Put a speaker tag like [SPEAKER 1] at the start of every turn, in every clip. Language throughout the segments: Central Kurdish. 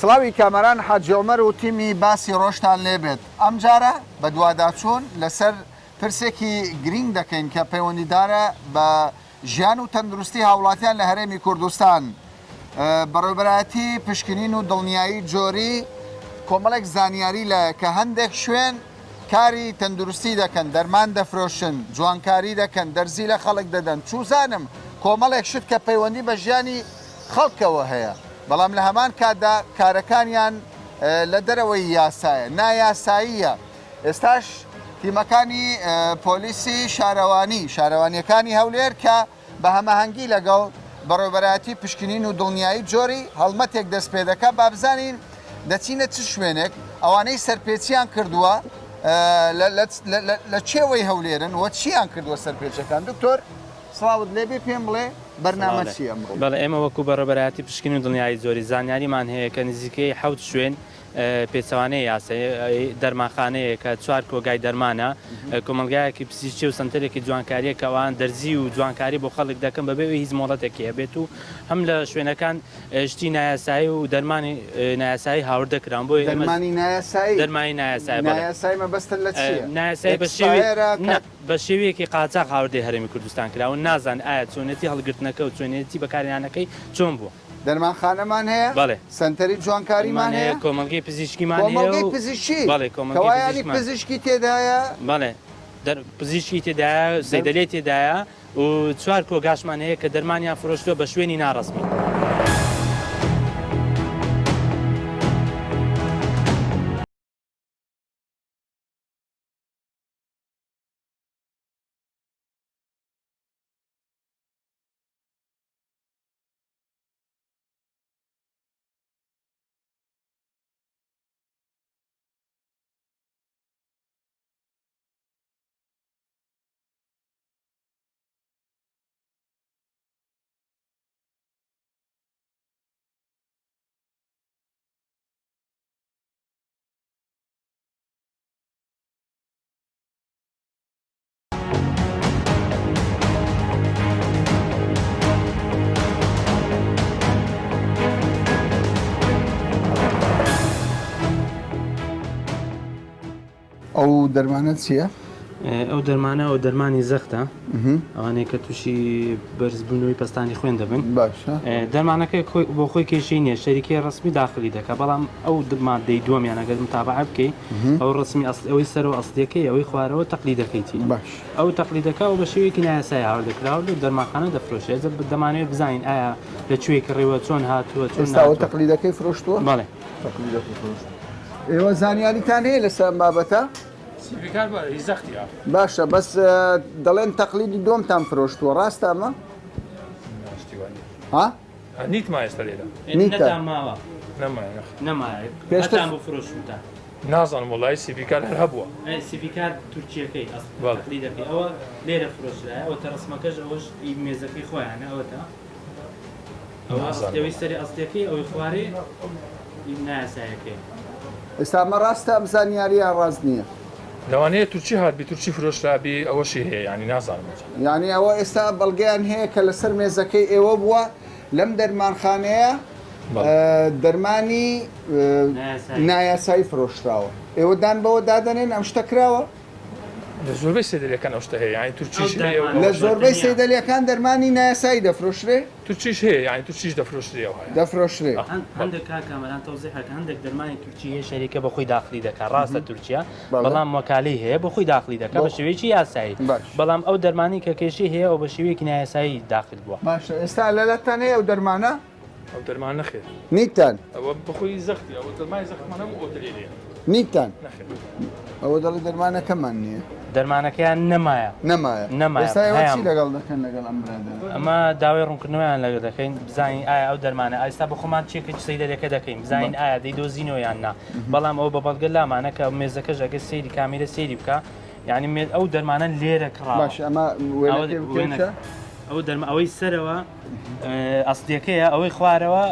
[SPEAKER 1] سڵاوی کامەران حاجی عومەر و تیمی باسی ڕۆژتان لێبێت ئەمجارە بەدواداچوون لەسەر پرسێکی گرینگ دەکەین کە پەیوەندیدارە بە ژیان و تەندروستی هاوڵاتیان لە هەرێمی کوردستان. بەڕێوبەرایەتی پشکنین و دڵنیایی جۆری کۆمەڵێک زانیاری لایە کە هەندێک شوێن کاری تەندروستی دەکەن، دەرمان دەفرۆشن، جوانکاری دەکەن، دەرزی لە خەڵک دەدەن، چوزانم کۆمەڵێک شت کە پەیوەندی بە ژیانی خەڵکەوە هەیە، بەڵام لە هەمان کاتدا کارەکانیان لە دەرەوەی یاسایە، نایاساییە. ئێستاش تیمەکانی پۆلیسی شارەوانی شارەوانییەکانی هەولێر کە بە هەماهەنگی لەگەڵ بەڕێوەبەرایەتی پشکنین و دڵنیایی جۆری هەڵمەتێک دەستپێدەکات با بزانین دەچینە چ شوێنێک ئەوانەی سەرپێچیان کردووە لە چێوەی هەولێرن و چیان کردووە سەرپێچەکان دکتۆر سڵاوت لێبێ پێم بڵێ بەرنامە چییە ئەمڕۆ؟ بەڵێ ئێمە وەکو
[SPEAKER 2] بەڕێوەبەرایەتی پشکنین و دڵنیایی جۆری زانیاریمان هەیە کە نزیکەی حەوت شوێن پێچەوانەی یاسای دەرمانخانەیەکە، چوار کۆگای دەرمانە، کۆمەڵگایەکی پزیشکی و سەنتەرێکی جوانکارییە کە ئەوان دەرزی و جوانکاری بۆ خەڵک دەکەن بەبێ ئەوەی هیچ مۆڵەتێکی هەبێت و هەم لە شوێنەکان شتی نایاسایی و دەرمانی نایاسایی هاوردە کراون بۆیە ئێمە
[SPEAKER 1] دەرمانی نایاسایی؟
[SPEAKER 2] دەرمانی نایاسایی بەڵێ.
[SPEAKER 1] نایاسایی مەبەستت لە چییە؟
[SPEAKER 2] نایاسایی بە شێوەی
[SPEAKER 1] ئێکسپایەرە
[SPEAKER 2] نا بە شێوەیەکی قاچاخ هاوردەی هەرێمی کوردستان کراون نازانن ئایا چۆنێتی هەڵگرتنەکە و چۆنێتی بەکارهێنانەکەی چۆن بووە.
[SPEAKER 1] دەرمانخانەمان هەیە،
[SPEAKER 2] بەڵێ.
[SPEAKER 1] سەنتەری جوانکاریمان هەیە،
[SPEAKER 2] کۆمەڵگەی پزیشکیمان هەیە و
[SPEAKER 1] کۆمەڵگەی پزیشکی،
[SPEAKER 2] بەڵێ کۆمەڵگەی
[SPEAKER 1] کەوا یانی
[SPEAKER 2] پزیشکمان
[SPEAKER 1] پزیشکی تێدایە؟
[SPEAKER 2] بەڵێ دەر پزیشکی تێدایە، سەیدەلەی تێدایە و چوار کۆگاشمان هەیە کە دەرمانیان فرۆشتووە بە شوێنی ناڕەسمی.
[SPEAKER 1] ئەو دەرمانە چییە؟
[SPEAKER 2] ئەو دەرمانە ئەو دەرمانی زەختە ئەوانەی کە تووشی بەرزبوونەوەی پەستانی خوێن دەبن
[SPEAKER 1] باشە
[SPEAKER 2] دەرمانەکە بۆ خۆی کێشەی نییە شەریکەی ڕسمی داخلی دەکە بەڵام ئەو مادەی دووەمیان ئەگەر متابعە بکەی ئەو ڕسمی ئەسڵی ئەوەی سەرەوە ئەسڵیەکەی ئەوەی خوارەوە تەقلیدەکەیتی
[SPEAKER 1] باش
[SPEAKER 2] ئەو تەقلیدەکە ئەو بە شێوەیەکی نایاسایی هاوردەکراوە لە دەرمانخانە دەفرۆشێت دەمانەوێت بزانین ئایا لە کوێ کڕیوە چۆن هاتووە چۆن
[SPEAKER 1] ئێستا ئەو تەقلیدەکەی فرۆشتووە
[SPEAKER 2] بەڵێ
[SPEAKER 1] تەقلیدەکەی فرۆشتووە ئێوە زانیاریتان هەیە لەسەر ئەم بابەتە
[SPEAKER 3] سیڤیکار بە هی زەختیە
[SPEAKER 1] باشە بەس دەڵێن تەقلیدی دۆمتان فرۆشتووە ڕاستە ئەمە
[SPEAKER 3] شتی وا نییە
[SPEAKER 1] ها
[SPEAKER 3] نیت ما ئێستا لێرە
[SPEAKER 1] نیتە
[SPEAKER 2] نەتان ماوە
[SPEAKER 3] نەمایە نەخێر
[SPEAKER 2] نەمایە
[SPEAKER 1] پێشتر
[SPEAKER 2] هەتان بۆ فرۆشتووتان
[SPEAKER 3] نازانم وەڵایی سیڤیکار هەر هەبووە.
[SPEAKER 2] ئەی سیڤیکار تورکیەکەی ئەسڵ
[SPEAKER 3] بەڵێ.
[SPEAKER 2] تەقلیدەکەی ئەوە لێرە فرۆشرایە ئەوەتە ڕسمەکەش ئەوەش ئی مێزەکەی خۆیانە ئەوەتە ئەوە
[SPEAKER 3] نازانم
[SPEAKER 2] ئەوەی سەری ئەسڵیەکەی ئەوەی خوارێ ئی نایاسایەکەیە.
[SPEAKER 1] ئێستا ئەمە ڕاستە ئەم زانیاریە یان ڕاست نییە؟
[SPEAKER 3] لەوانەیە تورکی هاتبی تورکی فرۆشرابی ئەوەشی هەیە یانی نازانم وەڵا.
[SPEAKER 1] یانی ئەوە ئێستا بەڵگەیان هەیە کە لەسەر مێزەکەی ئێوە بووە لەم دەرمانخانەیە دەرمانی نایاسایی فرۆشراوە ئێوە دان بەوە دادەنێن ئەم شتە کراوە؟
[SPEAKER 3] لە زۆربەی سەیدەلیەکان ئەو شتە هەیە یانی تورکیش هەیە و
[SPEAKER 1] لە زۆربەی سەیدەلیەکان دەرمانی نایاسایی دەفرۆشرێ؟
[SPEAKER 3] تورکیش هەیە یانی تورکیش دەفرۆشرێ ئەو هەیە.
[SPEAKER 1] دەفرۆشرێ.
[SPEAKER 2] هەندێک کاک کامەران تەوزیحەکە هەندێک دەرمانی تورکی هەیە شەریکە بە خۆی داخلی دەکات ڕاستە تورکیا بەڵام وەکالەی هەیە بۆ خۆی داخلی دەکات بە شێوەیەکی یاسایی بەڵام ئەو دەرمانی کە کێشەی هەیە ئەو بە شێوەیەکی نایاسایی داخل بووە.
[SPEAKER 1] باشە ئێستا لەلاتان هەیە ئەو دەرمانە؟
[SPEAKER 3] ئەو دەرمان نەخێر.
[SPEAKER 1] نیتان؟
[SPEAKER 3] ئەوە بەخۆی زەختی ئەوە دەرمانی زەختمان هەموو ئەو دەلێلەیە.
[SPEAKER 1] نیتان؟
[SPEAKER 3] نەخێر.
[SPEAKER 1] ئەوە دەڵێ دەرمانەکەمان نییە.
[SPEAKER 2] دەرمانەکەیان نەمایە.
[SPEAKER 1] نەمایە.
[SPEAKER 2] نەمایە.
[SPEAKER 1] ئێستا ئێوە چی لەگەڵ دەکەن لەگەڵ ئەم برادەرە؟
[SPEAKER 2] ئەمە داوای ڕوونکردنەوەیان لەگەڵ دەکەین بزانین ئایا ئەو دەرمانە ئێستا بۆ خۆمان چێکە سەیدەلەکە دەکەین بزانین ئایا دەیدۆزینەوە یان نا بەڵام ئەوە بە بەڵگە لامانە کە مێزەکەش ئەگەر سەیری کامیرە سەیری بکە یعنی مێز ئەو دەرمانە لێرە کڕاوە.
[SPEAKER 1] باشە ئەمە وێنەکەی بکێشە.
[SPEAKER 2] ئەو دەرمە ئەوەی سەرەوە ئەسڵیەکەیە ئەوەی خوارەوە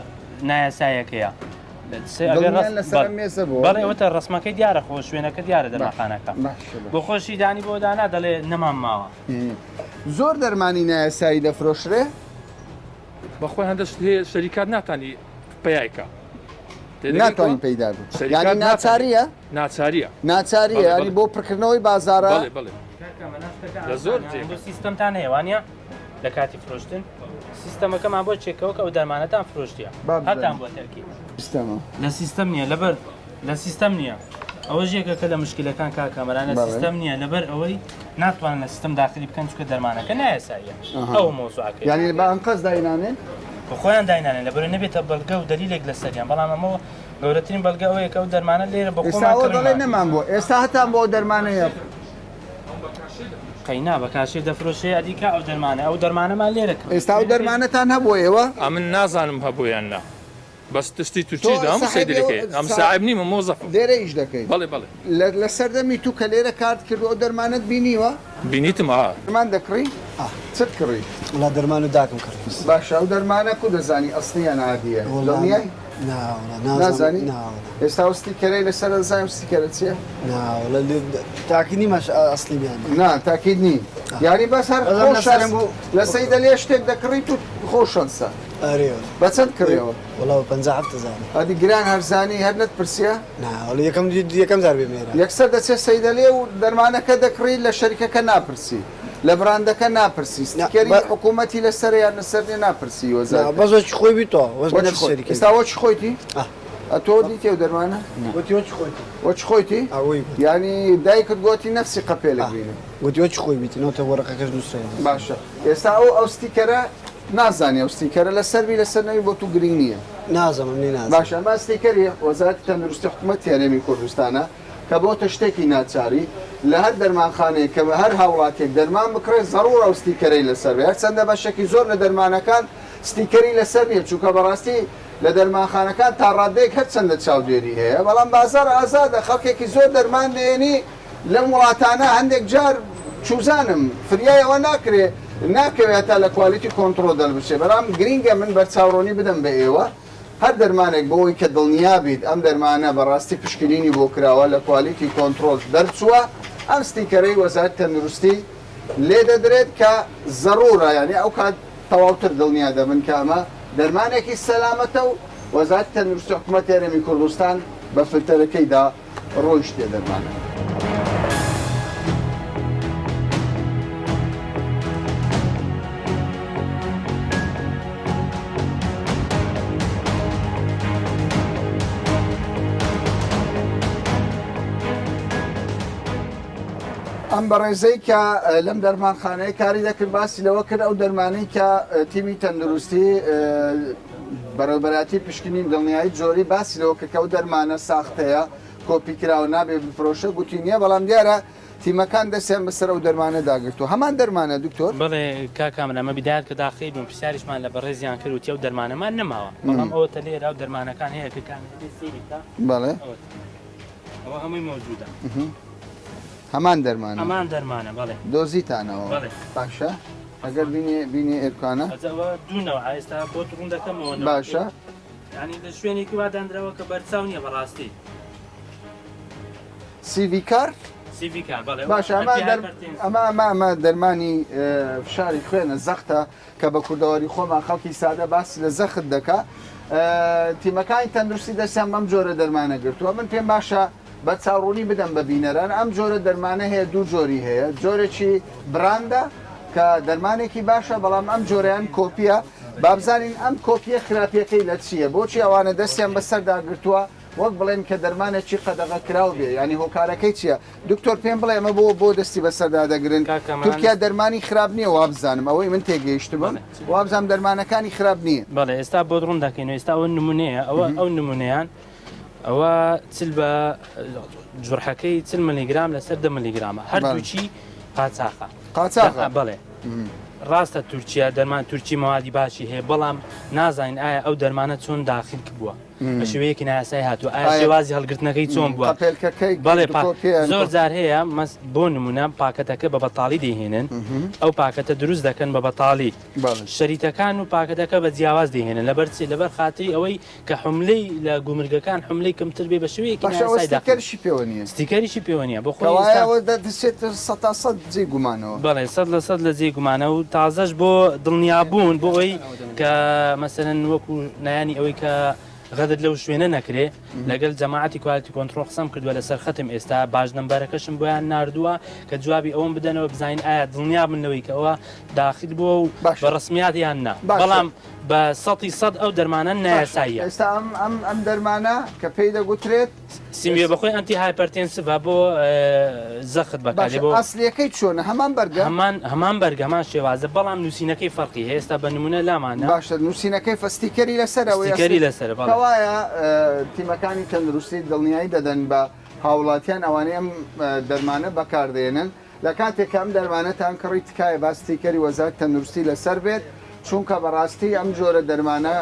[SPEAKER 2] نایاسایەکەیە. بەڵێ ئەوەتە ڕسمەکەی دیارە خۆ شوێنەکە دیارە دەرمانخانەکە بۆ خۆشی دانی بۆ دانا دەڵێ نەمان ماوە.
[SPEAKER 1] زۆر دەرمانی نایاسایی دەفرۆشرێ؟
[SPEAKER 3] بەخۆی هەندە شت هەیە شەریکات ناتانی پەیای کە.
[SPEAKER 1] ناتوانین پەیدا بکەین یانی ناچاریە؟
[SPEAKER 3] ناچاریە
[SPEAKER 1] ناچاریە یانی بۆ پڕکردنەوەی بازارە؟
[SPEAKER 3] بەڵێ بەڵێ لە زۆر جێ
[SPEAKER 2] سیستەمتان هەیە وانە لە کاتی فرۆشتن سیستەمەکەمان بۆ چێکەوە کە ئەو دەرمانەتان فرۆشتیە هەتان بۆ تەرکی
[SPEAKER 1] سیستەمە
[SPEAKER 2] لە سیستەم نییە لەبەر لە سیستەم نییە ئەوەش یەکێکە لە مشکلەکان کاک کامەران لە سیستەم نییە لەبەر ئەوەی ناتوانن لە سیستەم داخلی بکەن چونکە دەرمانەکە نایاساییە ئەو مەوزوعەکەی
[SPEAKER 1] یانی بە ئەنقەست داینانێن؟
[SPEAKER 2] بە خۆیان داینانێن لەبەر نەبێتە بەڵگە و دەلیلێک لەسەریان بەڵام ئەمە گەورەترین بەڵگە ئەوەیە کە ئەو دەرمانە لێرە بە
[SPEAKER 1] ئێستا
[SPEAKER 2] خۆمان
[SPEAKER 1] ئەوە دەڵێ
[SPEAKER 2] کڕیمان.
[SPEAKER 1] نەمان بووە ئێستا هەتان بۆ ئەو دەرمانەیە
[SPEAKER 2] قەینا بە کاشێر دەفرۆشێ ئەدی کا ئەو دەرمانە ئەو دەرمانەمان لێرە کڕی
[SPEAKER 1] ئێستا ئەو دەرمانەتان هەبووە ئێوە؟
[SPEAKER 3] ئەمن نازانم هەبوو یان نا بەس تشتی
[SPEAKER 1] تۆ
[SPEAKER 3] تورکیش دە هەموو
[SPEAKER 1] ساحێبی
[SPEAKER 3] سەیدلەکەی ئەم ساحێب نیمە مۆزەفم.
[SPEAKER 1] لێرە ئیش دەکەی؟
[SPEAKER 3] بەڵێ بەڵێ.
[SPEAKER 1] لە لە سەردەمی تو کە لێرە کارت کردوە ئەو دەرمانەت بینیوە؟
[SPEAKER 3] بینیتم ئا.
[SPEAKER 1] دەرمان دەکڕی؟
[SPEAKER 4] ئا.
[SPEAKER 1] چت کڕی؟
[SPEAKER 4] وەڵا دەرمان و داکم کڕی.
[SPEAKER 1] باشە ئەو دەرمانە کو دەزانی ئەسڵی یان عادیە؟
[SPEAKER 4] وەڵا
[SPEAKER 1] دڵنیای؟
[SPEAKER 4] نا وەڵا نازانم
[SPEAKER 1] نازانی؟
[SPEAKER 4] نا وەڵا.
[SPEAKER 1] ئێستا ئەو ستیکەرەی لەسەرە دەزانی ئەو ستیکەرە چیە؟
[SPEAKER 4] نا وەڵا لێ تاکید نیم ئەسڵی بیان نا.
[SPEAKER 1] نا تاکید نی.
[SPEAKER 4] ئا.
[SPEAKER 1] یانی بەس هەر
[SPEAKER 4] بەس ئەم
[SPEAKER 1] خۆ
[SPEAKER 4] لەسەرم
[SPEAKER 1] شەنس
[SPEAKER 4] بوو.
[SPEAKER 1] لە سەیدەلیە شتێک دەکڕیت و خۆ شەنسە.
[SPEAKER 4] ئەرێ وەڵا.
[SPEAKER 1] بە چەند کڕیەوە؟
[SPEAKER 4] وەڵا بە 57 هەزارە.
[SPEAKER 1] ئەدی گران هەرزانی هەر نەتپرسیە؟
[SPEAKER 4] نا وەڵا یەکەم یەکەم جار بێمە ئێرە.
[SPEAKER 1] یەکسەر دەچێ سەیدەلیە و دەرمانەکە دەکڕی لە شەریکەکە ناپرسی لە براندەکە ناپرسی ستیکەری حکوومەتی لەسەرە یان لەسەر نیە ناپرسی وەزارەت.
[SPEAKER 4] نا بەس وەکی خۆی بی تۆ وەس
[SPEAKER 1] وەکی
[SPEAKER 4] نەفس
[SPEAKER 1] خۆی
[SPEAKER 4] شەریکەی.
[SPEAKER 1] ئێستا وەکی خۆیتی؟
[SPEAKER 4] ئا.
[SPEAKER 1] ئەتۆ دیتی ئەو دەرمانە؟
[SPEAKER 4] گۆتی وەکی خۆیتی.
[SPEAKER 1] وەکی خۆیتی؟
[SPEAKER 4] ئا وەی گۆتی.
[SPEAKER 1] یانی دایکت گۆتی نەفسی قەپێلک
[SPEAKER 4] ئا
[SPEAKER 1] بینە.
[SPEAKER 4] گۆتی وەکی خۆی بیتی نۆتە وەرەقەکەش نووسراوە.
[SPEAKER 1] باشە ئێستا ئەو ئەو ستیکەرە نازانی ئەو ستیکەرە لەسەر بی لەسەر نەبی بۆ تو گرینگ نییە.
[SPEAKER 4] نازانم نی نازانم.
[SPEAKER 1] باشە ئەمە ستیکەری وەزارەتی تەندروستی حکومەتی هەرێمی کوردستانە کە بۆتە شتێکی ناچاری لە هەر دەرمانخانەیەک کە هەر هاوڵاتیەک دەرمان بکڕێت زەڕوڕە ئەو ستیکەرەی لەسەر بێ هەرچەندە بەشێکی زۆر لە دەرمانەکان ستیکەری لەسەر نییە چونکە بەڕاستی لە دەرمانخانەکان تا ڕادەیەک هەرچەندە چاودێری هەیە بەڵام بازاڕ ئازادە خەڵکێکی زۆر دەرمان دەیەنی لەم وڵاتانە هەندێک جار چوزانم فریای ئەوە ناکرێ ناکەوێ هەتا لە quality control دەربچێ بەڵام گرینگە من بەرچاوڕوونی بدەم بە ئێوە هەر دەرمانێک بۆی کە دڵنیا بیت ئەم دەرمانە بەڕاستی پشکنینی بۆ کراوە لە quality control دەرچووە ئەم ستیکەرەی وەزارەتی تەندروستی لێ دەدرێت کە زەڕوورە یانی ئەو کات تەواوتر دڵنیا دەبن کە ئەمە دەرمانێکی سەلامەتە و وەزارەتی تەندروستی حکومەتی هەرێمی کوردستان بە فلتەرەکەیدا ڕۆیشتیە دەرمانە. ئەم بەڕێزەی کە لەم دەرمانخانەیە کاری دەکرد باسی لەوە کرد ئەو دەرمانەی کە تیمی تەندروستی بەڕێوەبەرایەتی پشکنین دڵنیایی جۆری باسی لەوە کرد کە ئەو دەرمانە ساختەیە، کۆپی کراوە، نابێ بفرۆشێ، گوتی نییە، بەڵام دیارە تیمەکان دەستیان بەسەر ئەو دەرمانەدا گرتووە. هەمان دەرمانە دکتۆر؟
[SPEAKER 2] بەڵێ کاک کامران، ئەمە بیدایەت کە داخیل بووین پرسیاریشمان لە بەڕێزیان کرد وتی ئەو دەرمانەمان نەماوە، بەڵام ئەوەتە لێرە ئەو دەرمانەکان هەیە کە کامێرەکەی سەیری بکە.
[SPEAKER 1] بەڵێ.
[SPEAKER 2] ئەوەتە. ئەوە هەمووی مەوجودە.
[SPEAKER 1] هەمان دەرمانە.
[SPEAKER 2] هەمان دەرمانە بەڵێ.
[SPEAKER 1] دۆزیتانەوە.
[SPEAKER 2] بەڵێ.
[SPEAKER 1] باشە ئەگەر بینێ بینێ ئێرکانە.
[SPEAKER 2] ئەجا ئەوە دوو نەوعە ئێستا بۆت ڕوون دەکەمەوە نەوعەکەی.
[SPEAKER 1] باشە.
[SPEAKER 2] یانی لە شوێنێکی وا دانراوە کە بەرچاو نییە بەڕاستی.
[SPEAKER 1] سیڤیکار؟
[SPEAKER 2] سیڤیکار بەڵێ.
[SPEAKER 1] باشە ئەمە دەر ئەمە ئەمە ئەمە دەرمانی فشاری خوێنە زەختە کە بە کوردەواری خۆمان خەڵکی سادە باس لە زەخت دەکا تیمەکانی تەندروستی دەستیان بەم جۆرە دەرمانە گرتووە من پێم باشە بەرچاوڕوونی بدەم بە بینەران ئەم جۆرە دەرمانە هەیە دوو جۆری هەیە جۆرێکی براندە کە دەرمانێکی باشە بەڵام ئەم جۆریان کۆپیە بابزانین ئەم کۆپیە خراپیەکەی لە چییە بۆچی ئەوانە دەستیان بەسەردا گرتووە وەک بڵێن کە دەرمانێکی قەدەغە کراو بێ یانی هۆکارەکەی چیە دکتۆر پێم بڵێ ئەمە بۆ بۆ دەستی بەسەردا دەگرن
[SPEAKER 2] کاک کامەران
[SPEAKER 1] تورکیا دەرمانی خراپ نییە وابزانم ئەوەی من تێگەیشتبم وابزانم دەرمانەکانی خراپ نییە.
[SPEAKER 2] بەڵێ ئێستا بۆت ڕوون دەکەینەوە ئێستا ئەوە نمونەیە ئەوە ئەو نمونەیان ئەوە چل بە جوڕحەکەی چل ملیگرام لەسەر دە ملیگرامە هەردووکی قاچاخە
[SPEAKER 1] قاچاخە
[SPEAKER 2] بەڵێ ڕاستە تورکیا دەرمان تورکی مەوادی باشی هەیە بەڵام نازانین ئایا ئەو دەرمانە چۆن داخل بووە بە شێوەیەکی نایاسایی هاتووە ئایا شێوازی هەڵگرتنەکەی چۆن بووە
[SPEAKER 1] پێلکەکەی
[SPEAKER 2] بەڵێ زۆر جار هەیە بۆ نمونە پاکەتەکە بە بەتاڵی دەیهێنن ئەو پاکەتە دروست دەکەن بە بەتاڵی شەریتەکان و پاکەتەکە بە جیاواز دەهێنن لەبەر چی لەبەر خاتری ئەوەی کە حملەی لە گومرگەکان حملەی کەمتر بێ بە شێوەیەکی نایاسایی داخل
[SPEAKER 1] ستیکەرشی پێوە نییە
[SPEAKER 2] ستیکەریشی پێوە نییە بۆ خۆی
[SPEAKER 1] کەوایە ئەوە دەچێتە 100% جێی گومانەوە
[SPEAKER 2] بەڵێ 100% لە جێی گومانە و تازەش بۆ دڵنیابوون بۆ ئەوەی کە مەسەلەن وەکو نایانی ئەوەی کە. غەدر لەو شوێنە نەکرێ لەگەل جەماعەتی quality control قسەم کردووە لەسەر خەتم ئێستا batch number ەکەشم بۆیان ناردووە کە جوابی ئەوەم بدەنەوە بزانین ئایا دڵنیا بن لەوەی کە ئەوە داخل بووە و
[SPEAKER 1] باشە.
[SPEAKER 2] بە ڕسمیات یان نا
[SPEAKER 1] باشە.
[SPEAKER 2] بەڵام بە سەتی سەد ئەو دەرمانە
[SPEAKER 1] باشە
[SPEAKER 2] نایاساییە.
[SPEAKER 1] ئێستا ئەم ئەم ئەم دەرمانە کە پێی دەگوترێت
[SPEAKER 2] سیموێ بەخۆی anti hypertensive ە بۆ زەخت بەکاردێ
[SPEAKER 1] باشە
[SPEAKER 2] بۆ
[SPEAKER 1] ئەسلیەکەی چۆنە هەمان بەرگە؟
[SPEAKER 2] هەمان هەمان بەرگ هەمان شێوازە بەڵام نووسینەکەی فەرقی هەیە ئێستا بە نمونە لامانە
[SPEAKER 1] باشە نووسینەکەی فە sticker ی لەسەرە ئەوەی
[SPEAKER 2] ستیکەری
[SPEAKER 1] ئەسلی
[SPEAKER 2] لەسەرە بەڵێ.
[SPEAKER 1] کەوایە تیمەکانی تەندروستی دڵنیایی دەدەن بە هاوڵاتیان ئەوانەی ئەم دەرمانە بەکاردێنن لە کاتێک کە ئەم دەرمانەتان کڕی تکایە با sticker ی وەزارەتی تەندروستی لەسەر بێت چونکە بەڕاستی ئەم جۆرە دەرمانە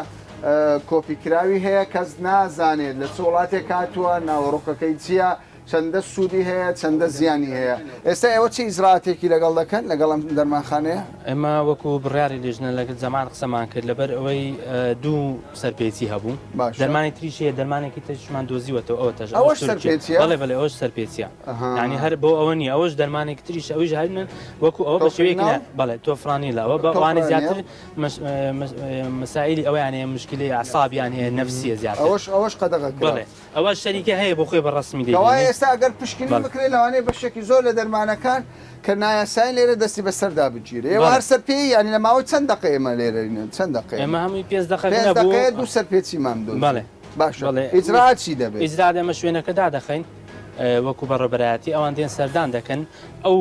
[SPEAKER 1] کۆپی کراوی هەیە کەس نازانێت لە چ وڵاتێک هاتووە ناوەڕۆکەکەی چییە چەندە سوودی هەیە چەندە زیانی هەیە ئێستا ئێوە چ ئیجرائاتێکی لەگەڵ دەکەن لەگەڵ ئەم دەرمانخانەیە؟
[SPEAKER 2] ئێمە وەکو بڕیاری لیژنە لەگەڵ جەماعەت قسەمان کرد لەبەر ئەوەی دوو سەرپێچی هەبوو دەرمانی تریش هەیە دەرمانێکی تریشمان دۆزیوەتەوە ئەوە تەژ
[SPEAKER 1] ئەوەش سەرپێچیە؟
[SPEAKER 2] بەڵێ بەڵێ ئەوەش سەرپێچیە یانی هەر بۆ ئەوە نییە ئەوەش دەرمانێکی تریش ئەویش هەر وەکو ئەوە بە شێوەیەکی بەڵێ Tofranil ە ئەوە بە ئەوانەی زیاتر مەسائیلی ئەویان هەیە مشکلەی ئەعسابیان هەیە نەفسیە زیاتر
[SPEAKER 1] ئەوەش ئەوەش قەدەغە کرا
[SPEAKER 2] بەڵێ ئەوە شەریکە هەیە بۆ خۆی بە ڕەسمی
[SPEAKER 1] دەیبینێ کەوایە ئێستا ئەگەر پشکنین بکرێت لەوانەیە بەشێکی زۆر لە دەرمانەکان کە نایاسایین لێرە دەستی بەسەردا بگیرێ ئێوە هەر سەرپێی یانی لە ماوەی چەند دەقە ئێمە لێرەین چەند دەقەیە
[SPEAKER 2] ئێمە هەمووی پێنج دەقە
[SPEAKER 1] پێنج دەقەیە دوو سەرپێچیمان دۆزی
[SPEAKER 2] بەڵێ
[SPEAKER 1] باشە ئیجرائات چی دەبێت؟
[SPEAKER 2] ئیجرائات ئێمە شوێنەکە دادەخەین وەکو بەڕێوەبەرایەتی ئەوان دێن سەردان دەکەن ئەو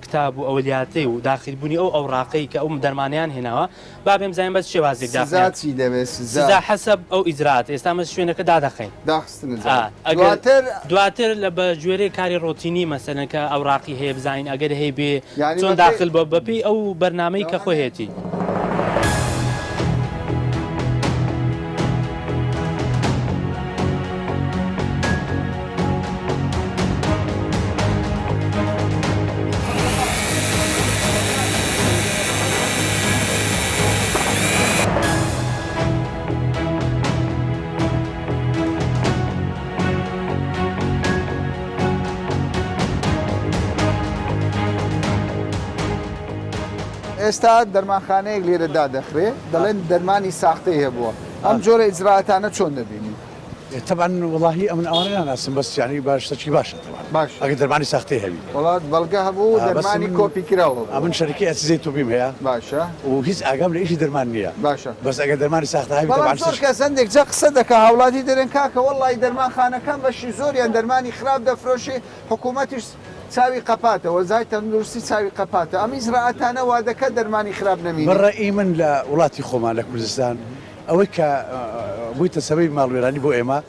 [SPEAKER 2] کتاب و ئەولیاتەی و داخیلبوونی ئەو ئەوراقەی کە ئەو دەرمانیان هێناوە با بێم زانین بەس شێوازێک
[SPEAKER 1] سزا چی دەبێت
[SPEAKER 2] سزا حەسەب ئەو ئیجرائات ئێستا مە شوێنەکە دادەخەین
[SPEAKER 1] داخستن دواتر
[SPEAKER 2] دواتر لە بە گوێرەی کاری ڕۆتینی مەسەلەن کە ئەوراقی هەیە بزانین ئەگەر هەیە بێ چۆن داخل بە بەپێی ئەو بەرنامەی کە خۆیەتی.
[SPEAKER 1] ئێستا دەرمانخانەیەک لێرە دادەخرێ دەڵێن دەرمانی ساختەی هەبووە ئەم جۆرە ئیجرائاتانە چۆن دەبینی؟
[SPEAKER 5] تەبعەن وەڵاهی ئەمن ئەوانە ناناسم بەس یانی باش شتەکی باشە تەبعەن
[SPEAKER 1] باش
[SPEAKER 5] ئەگەر دەرمانی ساختەی هەبی
[SPEAKER 1] وەڵا بەڵگە هەبوو
[SPEAKER 5] بەس
[SPEAKER 1] دەرمانی
[SPEAKER 5] من
[SPEAKER 1] کۆپی کراو هەبوو
[SPEAKER 5] ئەمن شەریکەی ئەسیزەی تۆپیم هەیە
[SPEAKER 1] باشە
[SPEAKER 5] و هیچ ئاگام لە ئیشی دەرمان نییە
[SPEAKER 1] باشە
[SPEAKER 5] بەس ئەگەر دەرمانی ساختە هەبی
[SPEAKER 1] بەڵام
[SPEAKER 5] تەبعەن
[SPEAKER 1] زۆر
[SPEAKER 5] شتەکی
[SPEAKER 1] کەس هەندێک جا قسە دەکا هاوڵاتی دەرێن کاکە وەڵی دەرمانخانەکان بەشی زۆریان دەرمانی خراپ دەفرۆشێ حکوومەتیش چاوی قەپاتە وەزای تەندروستی چاوی قەپاتە ئەم ئیجرائاتانە وادەکا دەرمانی خراپ نەمینێ.
[SPEAKER 5] بە ڕەئی من لە وڵاتی خۆمان لە کوردستان ئەوەی کە بوویتە سەبەبی ماڵوێرانی بۆ ئێمە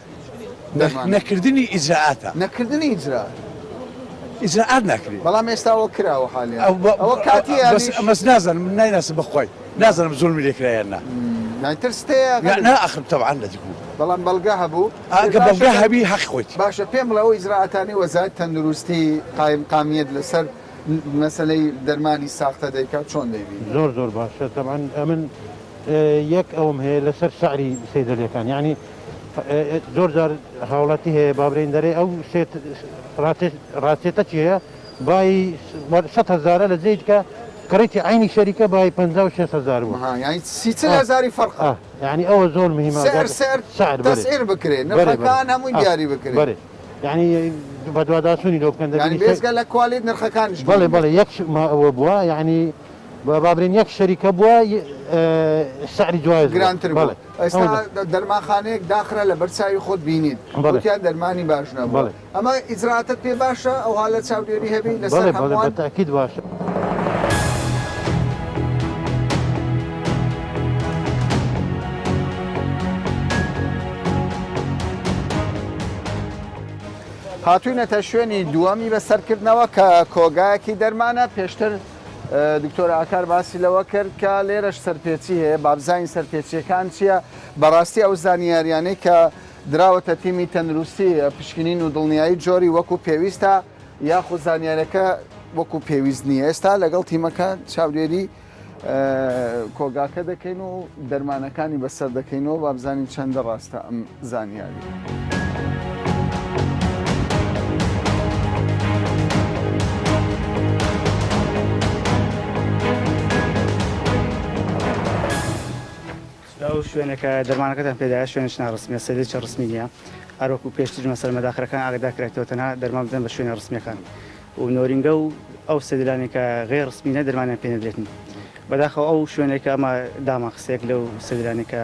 [SPEAKER 5] نەکردنی ئیجرائاتە.
[SPEAKER 1] نەکردنی ئیجرائات.
[SPEAKER 5] ئیجرائات ناکرێ.
[SPEAKER 1] بەڵام ئێستا ئەوە کراوە حالیان. ئەوە کاتیە یانیش.
[SPEAKER 5] بەس نازانم من نایناسم بەخوای نازانم زوڵمی لێ کرا یان نا.
[SPEAKER 1] یانی ترست هەیە؟
[SPEAKER 5] نا ئاخر تەبعەن لە دکو.
[SPEAKER 1] بەڵام بەڵگە هەبوو.
[SPEAKER 5] ئەگە بەڵگە هەبی حەقی خۆیتی.
[SPEAKER 1] باشە پێم بڵێ ئەو ئیجرائاتانەی وەزارەتی تەندروستی قایمقامیەت لەسەر مەسەلەی دەرمانی ساختە دەیکات چۆن دەیبینی؟
[SPEAKER 6] زۆر زۆر باشە تەبعەن ئەمن یەک ئەوەم هەیە لەسەر سعری سەیدەلیەکان یانی زۆر جار هاوڵاتی هەیە بابرین دەرێ ئەو ڕاچێتە چی هەیە بای سە هزارە لە جێی کە کڕیتی عینی شەریکە بای 56 هزار بوو
[SPEAKER 1] یانی سی هزاری فەرقە
[SPEAKER 6] یانی ئەوە زۆر مهمە
[SPEAKER 1] سعر سعر
[SPEAKER 6] سعر
[SPEAKER 1] تەسعیر بکرێ نرخەکان هەمووی دیاری بکرێ
[SPEAKER 6] بەرێ یانی بەدواداچوونی لۆ بکەن
[SPEAKER 1] یانی بێجگە لە quality نرخەکانیش
[SPEAKER 6] بەڵێ بەڵێ یەک ئەوە بووە یانی با بڵێین یەک شەریکە بووە سعری جوایز بووە.
[SPEAKER 1] گرانتر بووە. ئێستا دەرمانخانەیەک داخرا لەبەر چاوی خۆت بینیت وتیان دەرمانی باش نەبووە ئەمە ئیجرائاتت پێ باشە ئەوها لە چاودێری هەبی لەسەر هەمووان؟
[SPEAKER 6] بەڵێ بە تەئکید باشە.
[SPEAKER 1] هاتوینەتە شوێنی دووەمی بەسەرکردنەوە کە کۆگایەکی دەرمانە پێشتر دکتۆر ئاکار باسی لەوە کرد کە لێرەش سەرپێچی هەیە، با بزانین سەرپێچییەکان چییە، بەڕاستی ئەو زانیاریانەی کە دراوەتە تیمی تەندروستی پشکنین و دڵنیایی جۆری وەکو پێویستە یاخود زانیارەکە وەکو پێویست نییە، ئێستا لەگەڵ تیمەکە چاودێری کۆگاکە دەکەین و دەرمانەکانی بەسەر دەکەینەوە با بزانین چەندە ڕاستە ئەم زانیاری.
[SPEAKER 7] ئەو شوێنە کە دەرمانەکەتان پێدایە شوێنێکی ناڕەسمیە، سەیدەلێکی ڕەسمی نییە، هەروەکو پێشتریش مەسەلەن مەداخرەکان ئاگادار کرایتەوە تەنها دەرمان بدەن بە شوێنە ڕەسمیەکان و نۆرینگە و ئەو سەیدەلانەی کە غەیر ڕەسمینە دەرمانیان پێ نەدرێتن. بەداخەوە ئەو شوێنەی کە ئەمە دامان خستە یەک لەو سەیدەلانەی کە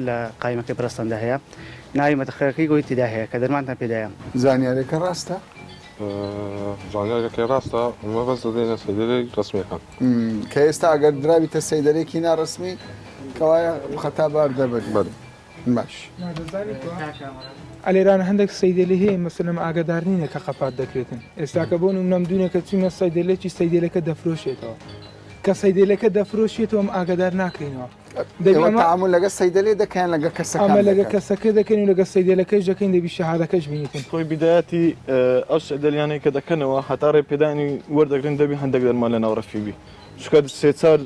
[SPEAKER 7] لە قایمەکەی بەرەستاندا هەیە ناوی مەدخەکەی گۆی تێدا هەیە کە دەرمانتان پێدایە.
[SPEAKER 1] زانیارەکە ڕاستە؟
[SPEAKER 8] زانیارەکەی ڕاستە، مەبەست دەدەینە سەیدەلەی ڕەسمیەکان.
[SPEAKER 1] کە ئێستا ئەگەر دراویتە سەیدەلەیەکی ناڕەسمی کەوایە خەتابار دەبن.
[SPEAKER 8] بەلی.
[SPEAKER 1] باش.
[SPEAKER 9] دەزانی کوا ئەلێران هەندێک سەیدەلی هەیە مەسەلەن ئاگادار نینە کە قەپات دەکرێتن ئێستاکە بۆ نمونەم دوونێ کە چووینە سەیدەلێکی سەیدەلەکە دەفرۆشێتەوە کە سەیدەلەکە دەفرۆشێتەوە ئەم ئاگادار ناکرێنەوە دەبی
[SPEAKER 1] ئێوە
[SPEAKER 9] ئەمە
[SPEAKER 1] تەعامول لەگە سەیدەلێ دەکەن لەگە کەسەکان
[SPEAKER 9] ئەمە لەگە
[SPEAKER 1] دەکەن؟
[SPEAKER 9] کەسەکە دەکەین و لەگە سەیدەلەکەش دەکەین دەبی شەهادەکەش بینیتن.
[SPEAKER 10] خۆی بیدایەتی ئەو سەیدەلیانەی کە دەکەنەوە هەتا ڕێپێدانی وەردەگرن دەبی هەندێک دەرمان لەناو ڕەفی بی چونکە سێ چار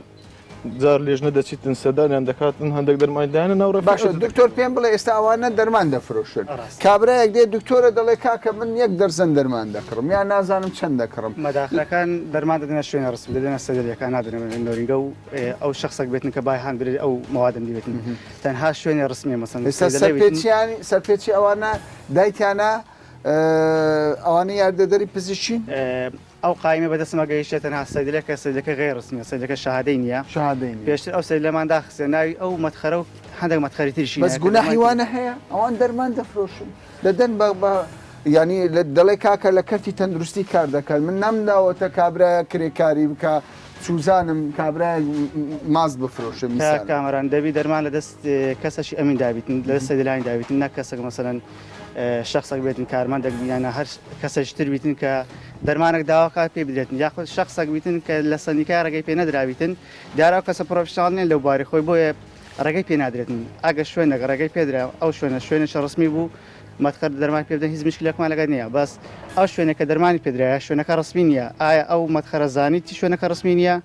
[SPEAKER 10] جار لێژنە دەچیتن سەردانیان دەکاتن هەندێک دەرمانی دایانە ناو ڕەفی
[SPEAKER 1] باشە
[SPEAKER 10] ئەو
[SPEAKER 1] دکتۆر پێم بڵێ ئێستا ئەوانە دەرمان دەفرۆشن کابرایەک دێ دکتۆرە دەڵێ کاکە من یەک دەرزەن دەرمان دەکڕم یا نازانم چەند دەکڕم.
[SPEAKER 7] مەداخلەکان دەرمان دەدەنە شوێنە ڕسم دەدەنە سەیدەلیەکان نادەنە نۆرینگە و ئەو شەخسەک بێتن کە بای هان برێ ئەو مەوادم دیبێتن تەنها شوێنێ ڕسمیە مەسەن
[SPEAKER 1] ئێستا سەرپێچیانی سەرپێچی ئەوانە دایتیانە ئەوانە یاردەدەری پزیشکین؟
[SPEAKER 7] ئەو قایمە بەدەستمە گەیشتە تەنها سەیدلەکە سەیدەکە غەیر ڕسمیە سەیدەکە شەهادەی نییە
[SPEAKER 1] شەهادەی نییە
[SPEAKER 7] پێشتر ئەو سەیدلەمان داخستە ناوی ئەو مەتخەرە و هەندێک مەتخەری تریشی
[SPEAKER 1] بەس گوناحی وانە هەیە ئەوان دەرمان دەفرۆشن دەدەن بە بە یانی دەڵێ کاکە لە کەرتی تەندروستی کار دەکەن من نامداوەتە کابرایە کرێکاری بکە چوزانم کابرایەک ماست بفرۆشێ
[SPEAKER 7] کاک
[SPEAKER 1] میسال.
[SPEAKER 7] کامەران دەبی دەرمان لە دەست کەسەکی ئەمین دابیتن لە دەست سەیدەلانی دابیتن نەک کەسەک مەسەلەن شەخسەک بێتن کارمەندەک بی یان هەر کەسەکی تر بیتن کە دەرمانەک داوا کات پێی بدرێتن یاخود شەخسەک بیتن کە لە سەندیکای ڕێگەی پێ نەدرابیتن دیارە ئەو کەسە پرۆفیشناڵ نیە لەو باری خۆی بۆیە ڕێگەی پێ نادرێتن ئەگەر شوێنێک ڕێگەی پێدرا ئەو شوێنە شوێنێکی ڕسمی بوو مەتخەر دەرمان پێ بدەن هیچ مشکلێکمان لەگەر نییە بەس ئەو شوێنێک کە دەرمانی پێدرایە شوێنەکە ڕسمی نییە ئایا ئەو مەتخەرە زانیتی شوێنەکە ڕسمی نییە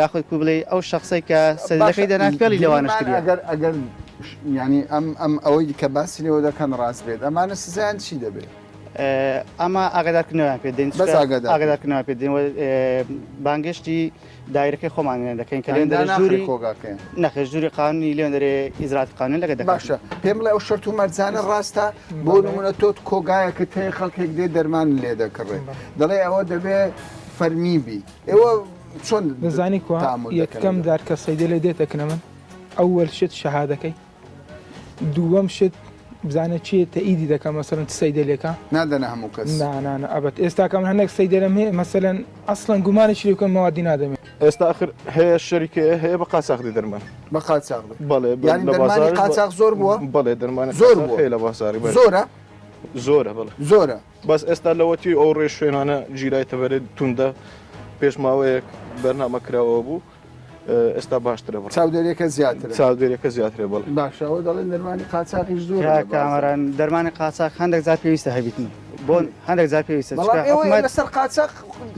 [SPEAKER 7] یاخود کو بڵێی ئەو شەخسەی کە
[SPEAKER 1] باشە
[SPEAKER 7] سەجدەکەی دەنا فێڵی لەوانەش
[SPEAKER 1] گریمان
[SPEAKER 7] کردیە.
[SPEAKER 1] ئەگەر ئەگەر یانی ئەم ئەم ئەوەی کە باسی لێوە دەکەن ڕاست بێت ئەمانە سزایان چی دەبێت؟
[SPEAKER 7] ئەمە ئاگادارکردنەوەیان پێ دەین
[SPEAKER 1] بەس
[SPEAKER 7] چونکە
[SPEAKER 1] ئاگادار
[SPEAKER 7] ئاگادارکردنەوە پێ دەین و بانگێشتی دایرەکەی خۆمانیان دەکەین کە
[SPEAKER 1] یانی
[SPEAKER 7] لێن دەرێ
[SPEAKER 1] داناخرێ
[SPEAKER 7] ژووری
[SPEAKER 1] کۆگاکەیان؟
[SPEAKER 7] نەخێر ژووری قانونی لێن دەرێ ئیجرائاتی قانونی لەگە دەکات.
[SPEAKER 1] باشە پێم بڵێ ئەو شەرت و مەرجانە ڕاستە بۆ نمونە تۆ کۆگایەکت هەیە خەڵکێک دێ دەرمان لێ دەکڕێ دەڵێ ئەوە دەبێ فەرمی بی ئێوە چۆن
[SPEAKER 9] دەزانی کوا
[SPEAKER 1] تەعامول دەکەن
[SPEAKER 9] یەکەم
[SPEAKER 1] لەگەڵ؟
[SPEAKER 9] جار کە سەیدەلێ دێتە کنە من ئەوەل شت شەهادەکەی دووەم شت بزانە چیە تەئیدی دەکا مەسەلەن چ سەیدەلێکە
[SPEAKER 1] نادەنە هەموو کەس
[SPEAKER 9] نا نا نا ئەبەد ئێستا کە من هەندێک سەیدەلم هەیە مەسەلەن ئەسڵەن گومانێکی لێ بکەم مەوادی نادەمێ.
[SPEAKER 10] ئێستا ئەخر هەیە شەریکەیە هەیە بە قاچاخ دێ دەرمان.
[SPEAKER 1] بە قاچاخ دێ
[SPEAKER 10] بەڵێ
[SPEAKER 1] یانی
[SPEAKER 10] لە
[SPEAKER 1] دەرمانی
[SPEAKER 10] بازاڕیش بە
[SPEAKER 1] قاچاخ زۆر بووە؟
[SPEAKER 10] بەڵێ دەرمانی
[SPEAKER 1] زۆر
[SPEAKER 10] قاچاخ
[SPEAKER 1] بووە
[SPEAKER 10] هەیە لە بازاڕی بەلێ.
[SPEAKER 1] زۆرە؟
[SPEAKER 10] زۆرە بەڵێ.
[SPEAKER 1] زۆرە.
[SPEAKER 10] بەس ئێستا لەوەتی ئەو ڕێ شوێنانە گیرایتە بەرێ توندە پێش ماوەیەک بەرنامە کراوە بوو ئێستا باشترە بڕ.
[SPEAKER 1] چاودێریەکە زیاترە.
[SPEAKER 10] چاودێریەکە زیاترە بەڵێ.
[SPEAKER 1] باشە ئەوە دەڵێن دەرمانی قاچاخیش زۆرە
[SPEAKER 7] کاک
[SPEAKER 1] لە بازاڕ.
[SPEAKER 7] کامەران دەرمانی قاچاخ هەندێک جار پێویستە هەبیتن بۆ هەندێک جار پێویستە
[SPEAKER 1] بەڵام
[SPEAKER 7] چونکە
[SPEAKER 1] ئێوە
[SPEAKER 7] حکومەت
[SPEAKER 1] لەسەر قاچاخ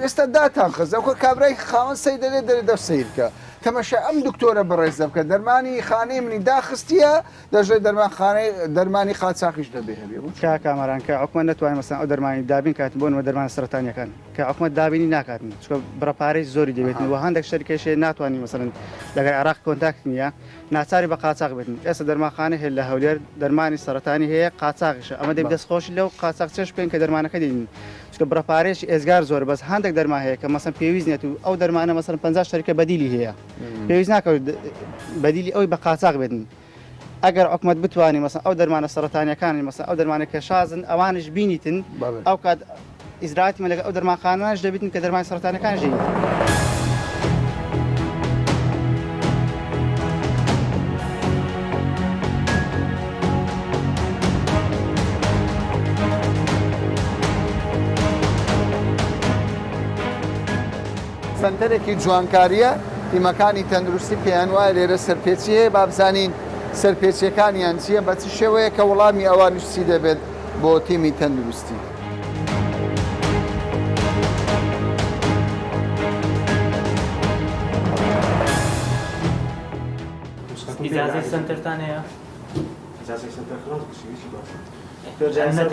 [SPEAKER 1] ئێستا داتان خست ئەوکە کابرای خاوەن سەیدەلێ دەرێ دەست سەیر کە تەمەشای ئەم دکتۆرە بەڕێزە بکە دەرمانی خانەی منی داخستیە دەشڵێ دەرمان خانەی دەرمانی قاچاخیش دەبێ هەبێ بۆ چی؟
[SPEAKER 7] کاک کامەران کە حکومەت نەتوانێ مەسەلەن ئەو دەرمانی دابین کاتن بۆ نموونە دەرمانە سەرەتانیەکان کە حکومەت دابینی ناکاتن چونکە بڕە پارەی زۆری دەوێتن و هەندێک شەریکەش هەیە ناتوانین مەسەلەن لەگەر عێراق contact نییە ناچاری بە قاچاخ بێتن ئێستا دەرمانخانە هەیە لە هەولێر دەرمانی سەرەتانی هەیە قاچاخیشە ئەمە دەبی دەستخۆشی لەو قاچاخچیەش بکەین کە دەرمانەکە دێنین چونکە بڕە پارەیەکی ئێجگار زۆرە بەس هەندێک دەرمان هەیە کە مەسەلەن پێویست نییە و ئەو دەرمانە مەسەلەن 50 شەریکە بەدیلی هەیە پێویست ناکە بەدیلی ئەوی بە قاچاخ بێتن ئەگەر حکومەت بتوانێت مەسەلەن ئەو دەرمانە سەرەتانیەکانی مەسەلەن ئەو دەرمانە کە شازن ئەوانش بینیتن ئەو کات ئیجرائاتی مە لەگەڵ ئەو دەرمانخانانەش دەبیتن کە دەرمانی سەرەتانەکان ژێنیتن.
[SPEAKER 1] سەنتەرێکی جوانکارییە، تیمەکانی تەندروستی پێیان وایە لێرە سەرپێچی هەیە، با بزانین سەرپێچییەکانیان چییە، بە چ شێوەیەکە، وەڵامی ئەوانیش چی دەبێت بۆ تیمی تەندروستی.
[SPEAKER 2] ئیجازەی سەنتەرتان هەیە؟
[SPEAKER 7] ئیجازەی سەنتەر خلاص بچی هیچی باس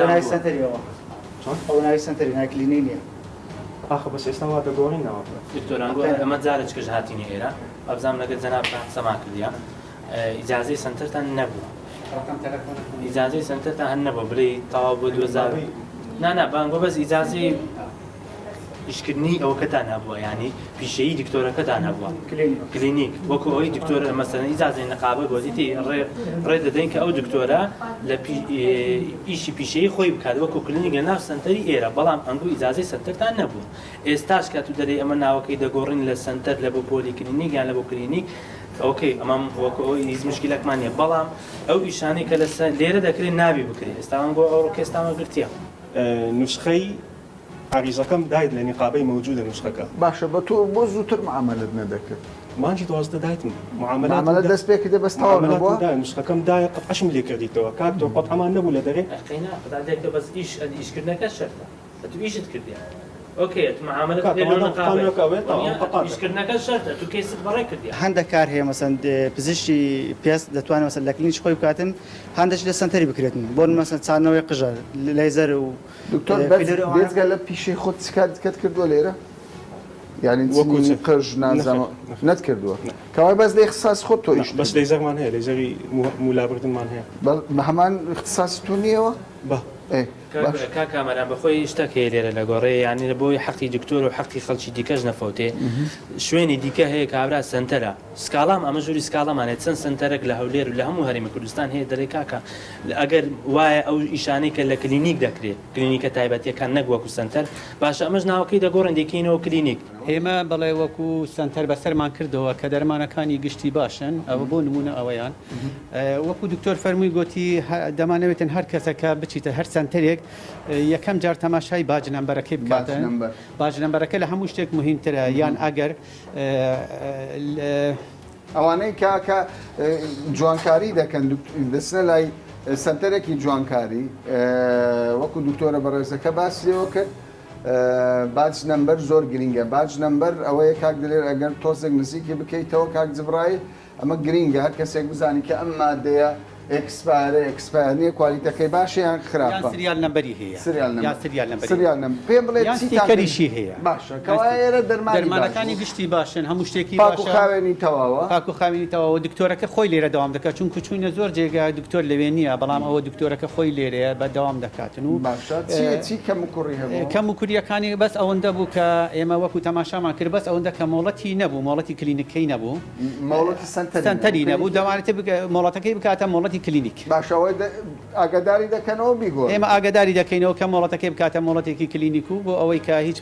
[SPEAKER 7] ناوی سەنتەریەوە ئەو ناوی سەنتەری ناوی کلینیک نییە.
[SPEAKER 11] ئاخە بەس ئێستا وا دەگۆڕین ناوەکە.
[SPEAKER 2] دکتۆر ئەنگۆ ئەمە جارێکش هاتینە ئێرە وابزانم لەگەل جەنابتان قسەمان کردیە. ئیجازەی سەنتەرتان نەبوو ئیجازەی سەنتەرتان هەر نەبوو بڵێ تەواو بۆ 2000 نا نا بانگۆ بەس ئیجازەی ئیشکردنی ئەوەکەتان هەبووە یانی پیشەیی دکتۆرەکەتان هەبووە کلینیک وەکو ئەوەی دکتۆر مەسەلەن ئیجازەی نقابە گۆزیتی ڕێ ڕێ دەدەین کە ئەو دکتۆرە لە ئیشی پیشەیی خۆی بکات وەکو کلینیک لە ناو سەنتەری ئێرە بەڵام ئەنگۆ ئیجازەی سەنتەرتان نەبووە ئێستاش کە تو دەرێی ئەمە ناوەکەی دەگۆڕین لە سەنتەر لە بۆ پۆلی کلینیک یان لە بۆ کلینیک okay ئەمەم وەکو ئەوەی هیچ مشکلەکمان نییە بەڵام ئەو ئیشانەی کە لە لێرە دەکرێت نابی بکرێت ئێستا ئەنگۆ ئەو ڕکێستانە گرتیە.
[SPEAKER 11] نوسخەی عەریزەکەم دایت لە نیقابەی مەوجودە نوسخەکە.
[SPEAKER 1] باشە بە تۆ بۆ زووتر معامەلەت نەدەکرد؟
[SPEAKER 11] مانگی 12 دایتم معامەلاتم
[SPEAKER 1] معامەلەت دەست پێ کردە بەس تەواو نەبووە؟
[SPEAKER 11] معامەلاتم دایە نوسخەکەم دایە قەتعەشم لێ کردیتەوە کاک تۆ قەتعەمان نەبوو لە دەرێ.
[SPEAKER 2] ئەقینا قەتع لێ کە بەس ئیش ئیشکردنەکە شەرتە ئەتو ئیشت کردیە okay ئەتو معامەلەت
[SPEAKER 11] کاکە
[SPEAKER 2] لێ لۆ
[SPEAKER 11] مادام
[SPEAKER 2] نقابەیە
[SPEAKER 11] قانونەکە ئەوەیە تەواو
[SPEAKER 2] وەنیە
[SPEAKER 11] ئەم قەتع دەکەم.
[SPEAKER 2] ئیشکردنەکە شەرتە ئەتو کەیست بەڕێ کردیە.
[SPEAKER 7] هەندەک کار هەیە مەسەن پزیشکی پێست دەتوانێت مەسەن لە کلینیکی خۆی بکاتن هەندێک لە سەنتەری بکرێتن بۆ نمونە مەسەن چاندنەوەی قژە لەیزەر و
[SPEAKER 1] دکتۆر بێجگە لە پیشەی خۆت چ کاری دیکەت کردووە لێرە؟ یانی
[SPEAKER 11] وەکو
[SPEAKER 1] چنینی
[SPEAKER 11] چ؟
[SPEAKER 1] قژ نازانم
[SPEAKER 11] نەخێر نەخێر
[SPEAKER 1] نەت کردووە
[SPEAKER 11] نا.
[SPEAKER 1] کەوایە بەس لە ئیختیساسی خۆت تۆ
[SPEAKER 11] نا
[SPEAKER 1] ئیشت
[SPEAKER 11] بەس
[SPEAKER 1] کردووە.
[SPEAKER 11] لەیزەرمان هەیە لەیزەری موو لابردنمان هەیە.
[SPEAKER 1] بەڵ هەمان ئیختیساسی تۆ نییەوە؟
[SPEAKER 11] بە.
[SPEAKER 1] ئێ باش.
[SPEAKER 2] کاک کامەران بەخۆی شتەک هەیە لێرە لە گۆڕێ یانی لە بۆی حەقی دکتۆر و حەقی خەڵکی دیکەش نەفەوتێ شوێنی دیکە هەیە کابرا سەنتەرە سکاڵام ئەمە ژووری سکاڵامان هەیە چەند سەنتەرەک لە هەولێر و لە هەموو هەرێمی کوردستان هەیە دەرێ کاکە ئەگەر وایە ئەو ئیشانەی کە لە کلینیک دەکرێت کلینیکە تایبەتیەکان نەک وەکو سەنتەر باشە ئەمەش ناوەکەی دەگۆڕین دەیکەینەوە کلینیک.
[SPEAKER 12] ئێمە بەڵێ وەکو سەنتەر بەسەرمان کردەوە کە دەرمانەکانی گشتی باشن ئەوە بۆ نمونە ئەوەیان وەکو دکتۆر فەرمووی گۆتی دەمانەوێتن هەر کەسەکە بچیتە هەر سەنتەرێک یەکەم جار تەماشای باج نەمبەرەکەی بکاتن باج نەمبەرەکە لە هەموو شتێک مهمترە یان ئەگەر
[SPEAKER 1] ئەوانەی کە کە جوانکاری دەکەن دەچنە لای سەنتەرێکی جوانکاری وەکو دکتۆرە بەڕێزەکە باسی لێوە کرد badge number زۆر گرینگە badge number ئەوەیە کاک دلێر ئەگەر تۆزێک نزیکی بکەیتەوە کاک جبرایل ئەمە گرینگە هەر کەسێک بزانی کە ئەم مادەیە expire ە expire نییە کوالیتەکەی باشە یان
[SPEAKER 12] یان
[SPEAKER 1] خراپە
[SPEAKER 12] serial number ی هەیە
[SPEAKER 1] serial
[SPEAKER 12] یان
[SPEAKER 1] number
[SPEAKER 12] serial number ی
[SPEAKER 1] serial number پێم بڵێ
[SPEAKER 12] یان
[SPEAKER 1] چیتان کرد
[SPEAKER 12] ستیکەریشی هەیە
[SPEAKER 1] باشە
[SPEAKER 12] یان
[SPEAKER 1] کەوایە
[SPEAKER 12] ستی
[SPEAKER 1] ئێرە دەرمانی باش
[SPEAKER 12] دەرمانەکانی
[SPEAKER 1] بوو
[SPEAKER 12] گشتی باشن هەموو شتێکی
[SPEAKER 1] پاک و
[SPEAKER 12] باشە
[SPEAKER 1] خاوێنی تەواوە
[SPEAKER 12] پاک و خاوێنی تەواوە دکتۆرەکە خۆی لێرە دەوام دەکات چونکو چوینە زۆر جێگا دکتۆر لەوێ نییە بەڵام ئەوە دکتۆرەکە خۆی لێرەیە بە دەوام دەکاتن و
[SPEAKER 1] باشە چی چی کەم و کوڕی هەبوو؟
[SPEAKER 12] کەم و کوریەکانی بەس ئەوەندە بوو کە ئێمە وەکو تەماشامان کرد بەس ئەوەندە کە مۆڵەتی نەبوو مۆڵەتی کلینیکەی نەبوو
[SPEAKER 1] مۆڵەتی سەنتەری
[SPEAKER 12] سەنتەری
[SPEAKER 1] نەبوو
[SPEAKER 12] نەبوو دەمانێت مۆڵەتەکەی بکاتە مۆڵەتی کلینیک.
[SPEAKER 1] باشە ئەوە ئاگاداری دەکەنەوە بیگۆڕن.
[SPEAKER 12] ئێمە ئاگاداری دەکەینەوە کە مۆڵەتەکەی بکاتە مۆڵەتێکی کلینیک و بۆ ئەوەی کە هیچ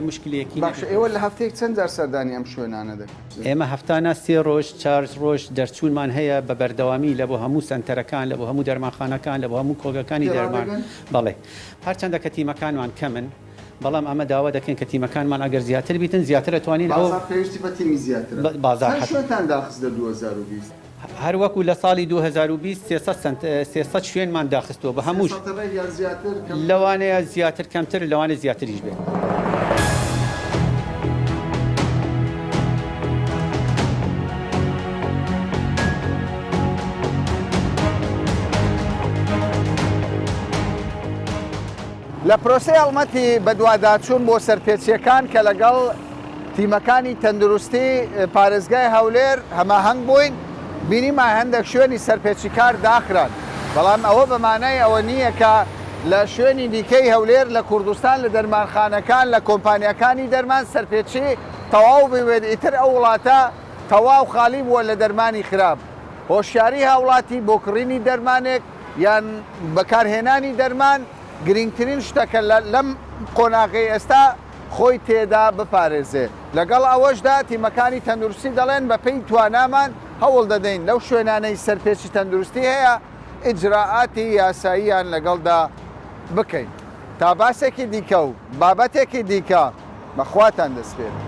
[SPEAKER 12] موشکلەیەکی
[SPEAKER 1] باشە
[SPEAKER 12] نەبێت.
[SPEAKER 1] ئێوە لە هەفتەیەک چەند جار سەردانی ئەم شوێنانە دەکەن؟
[SPEAKER 12] ئێمە هەفتانە سێ ڕۆژ چار ڕۆژ دەرچوونمان هەیە بە بەردەوامی لە بۆ هەموو سەنتەرەکان لە بۆ هەموو دەرمانخانەکان لە بۆ هەموو کۆگەکانی دەرمان
[SPEAKER 1] تێڕادەگەن؟
[SPEAKER 12] بەڵێ هەرچەندە کە تیمەکانمان کەمن بەڵام ئەمە داوا دەکەین کە تیمەکانمان ئەگەر زیاتر بیتن زیاتر ئەتوانین ئەو
[SPEAKER 1] بازاڕ پێویستی بە تیمی زیاترە.
[SPEAKER 12] بازاڕ
[SPEAKER 1] چەند
[SPEAKER 12] حەتمەن.
[SPEAKER 1] شوێنتان داخست لە 2020؟
[SPEAKER 12] هەر وەکو لە ساڵی 2020 300 سەنت 300 شوێنمان داخستووە بە هەموو
[SPEAKER 1] 300 ڕێک یان زیاتر کەمتر؟
[SPEAKER 12] لەوانەیە زیاتر کەمتر لەوانەیە زیاتریش بێت.
[SPEAKER 1] لە پرۆسەی هەڵمەتی بەدواداچوون بۆ سەرپێچییەکان کە لەگەڵ تیمەکانی تەندروستی پارێزگای هەولێر هەماهەنگ بووین، بینیمان هەندێک شوێنی سەرپێچیکار داخران، بەڵام ئەوە بە مانای ئەوە نییە کە لە شوێنی دیکەی هەولێر لە کوردستان لە دەرمانخانەکان لە کۆمپانیاکانی دەرمان سەرپێچی تەواو بووێت ئیتر ئەو وڵاتە تەواو خاڵی بووە لە دەرمانی خراپ. هۆشیاری هاوڵاتی بۆ کڕینی دەرمانێک یان بەکارهێنانی دەرمان گرینگترین شتە کە لەم قۆناغەی ئێستا خۆی تێدا بپارێزێ. لەگەڵ ئەوەشدا تیمەکانی تەندروستی دەڵێن بەپێی توانامان هەوڵ دەدەین لەو شوێنانەی سەرپێچی تەندروستی هەیە ئیجرائاتی یاساییان لەگەڵدا بکەین. تا باسێکی دیکە و بابەتێکی دیکە بە خواتان دەسپێرم.